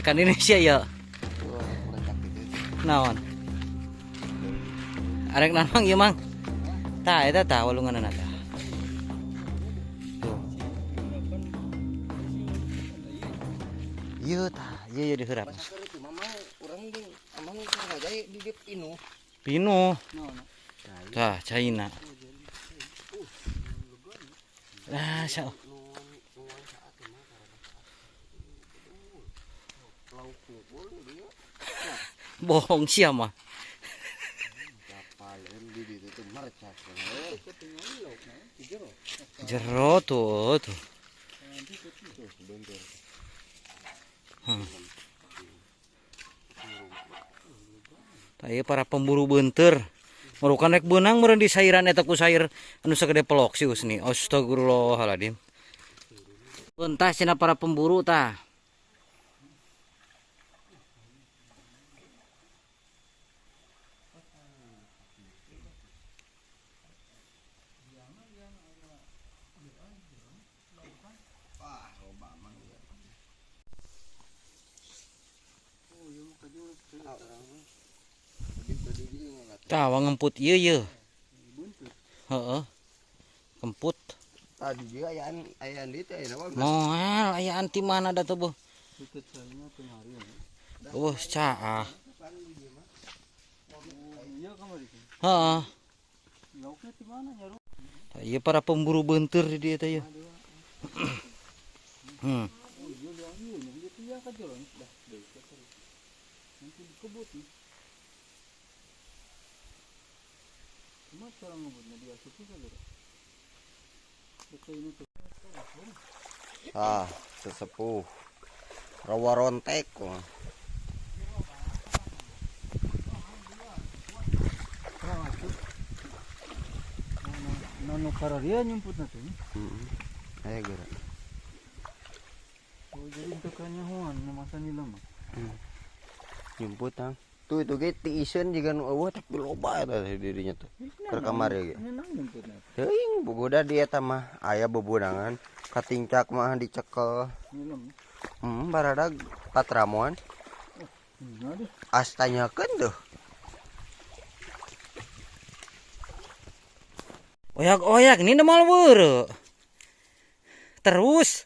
Kan Indonesia ya. Naon? Arek naon Mang ieu Mang? Tah eta tah walunganna tah. Tuh. Ieu tah, ieu ieu diheurap. Pino. Tah, China. Ah, sa. Bohong sia mah. Jero tuh tuh. Tah ieu para pemburu beunteur. Merukan rek beunang meureun di sairan eta ku sair anu sagede pelok si Usni. Astagfirullahaladzim. Entah cenah para pemburu tah. Tah wangemput ieu ye. Heeh. Kemput. Tadi juga ayaan ayaan di teh aya naon? Moal ayaan ti mana da tuh, Bu? Oh, caah. Heeh. Tah ieu para pemburu beunteur di dieu teh ye. Ah, sesepuh. Rawa rontek. Nano kararia nyumputna tuh. Heeh. Aya geura. Oh, jadi untuk kanyahoan masa nilem. Nyumput tang. Tuh itu ge tiiseun jiga nu eueuh tapi loba eta teh dirinya tuh. Keur kamari ge. Teuing bogoda di eta mah aya bebunangan katincak mah dicekel. Baradag patramuan. As tanyakeun tuh. Oyak-oyak ini mal weureu. Terus.